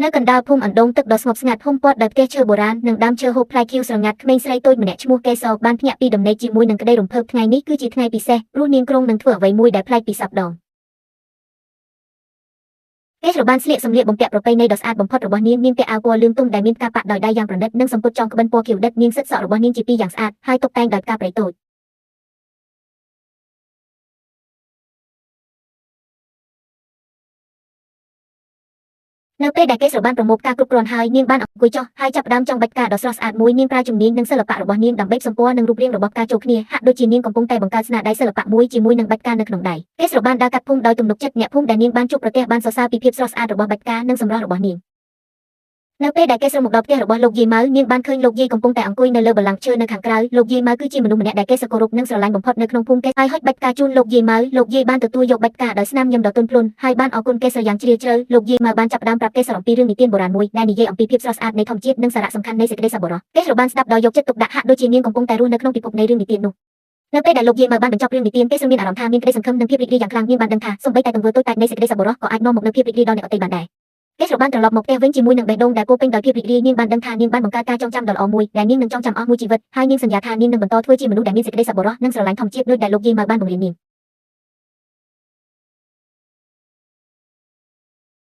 នៅកណ្ដាលភូមិអណ្ដូងទឹកដ៏ស្ងប់ស្ងាត់ហ៊ុមព័ទ្ធដោយផ្ទះឈើបុរាណនិងដើមឈើហូបផ្លែខៀវស្រងាត់ក្មេងស្រីតូចម្នាក់ឈ្មោះកេសរបានភ្ញាក់ពីដំណេកជាមួយនឹងក្តីរំភើបថ្ងៃនេះគឺជាថ្ងៃពិសេសព្រោះនាងគ្រោងនឹងធ្វើអ្វីមួយដែលប្លែកពីសព្វដងកេសរបានស្លៀកសម្លៀកបំពាក់ប្រពៃណីដ៏ស្អាតបំផុតរបស់នាងនាងពាក់អាវពណ៌លឿងទុំដែលមានផ្កាប៉ាក់ដោយដៃយ៉ាងប្រណិតនិងសំពត់ចងក្បិនពណ៌ខៀវដិតនាងសិតសក់របស់នាងជាពីរយ៉ាងស្អាតហើយតុបតែងដោយផ្កាព្រៃតូចនៅពេលដែលកេសរបានប្រមូលផ្កាគ្រប់គ្រាន់ហើយនាងបានអង្គុយចុះហើយចាប់ផ្ដើមចង់បាច់ផ្កាដ៏ស្រស់ស្អាតមួយនាងប្រើជំនាញនិងសិល្បៈរបស់នាងដើម្បីសម្ព័ន្ធនឹងរូបរាងរបស់ផ្កាចូលគ្នាហាក់ដូចជានាងកំពុងតែបង្កើតស្នាដៃសិល្បៈមួយជាមួយនឹងបាច់ផ្កានៅក្នុងដៃកេសរបានដើរកាត់ភូមិដោយទំនុកចិត្តអ្នកភូមិដែលនាងបានជួបប្រទះបានសរសើរពីភាពស្រស់ស្អាតរបស់បាច់ផ្កានិងសម្រស់របស់នាងនៅពេលដែលកេសរមកដល់ផ្ទះរបស់លោកយាយម៉ៅនាងបានឃើញលោកយាយកំពុងតែអង្គុយនៅលើបល្ល័ង្កឈើនៅខាងក្រៅលោកយាយម៉ៅគឺជាមនុស្សម្នាក់ដែលកេសរគោរពនិងស្រឡាញ់បំផុតនៅក្នុងភូមិកេសហើយហុចបាច់ផ្កាជូនលោកយាយម៉ៅលោកយាយបានទទួលយកបាច់ផ្កាដោយស្នាមញញឹមដ៏ទន់ភ្លន់ហើយបានអរគុណកេសរយ៉ាងជ្រាលជ្រៅលោកយាយម៉ៅបានចាប់ផ្ដើមប្រាប់កេសរអំពីរឿងនិទានបុរាណមួយដែលនិយាយអំពីភាពស្រស់ស្អាតនៃធម្មជាតិនិងសារៈសំខាន់នៃសេចក្តីសប្បុរសកេសរបានស្ដាប់ដោយយកចិត្តទុកដាក់ហាក់ដូចជានាងកំពុងតែរស់នៅក្នុងពិភពនៃរឿងនិទាននោះនៅពេលដែលលោកយាយម៉ៅបានបញ្ចប់រឿងនិទានកេសរមានអារម្មណ៍ថាមានក្តីសង្ឃឹមនិងភាពរីករាយយ៉ាងខ្លាំងនាងបានដឹងថាសូម្បីតែទង្វើតូចតាចនៃសេចក្តីសប្បុរសក៏អាចនាំមកនូវភាពរីករាយដល់អ្នកដទៃបានដែរកេសរបានត្រឡប់មកផ្ទះវិញជាមួយនឹងបេះដូងដែលពោពេញដោយភាពរីករាយនាងបានដឹងថានាងបានបង្កើតការចងចាំដ៏ល្អមួយដែលនាងនឹងចងចាំអស់មួយជីវិតហើយនាងសន្យាថានាងនឹងបន្តធ្វើជាមនុស្សដែលមានសេចក្តីសប្បុរសនិងស្រឡាញ់ធម្មជាតិដូចដែលលោកយាយម៉ៅបានបង្រៀននាង។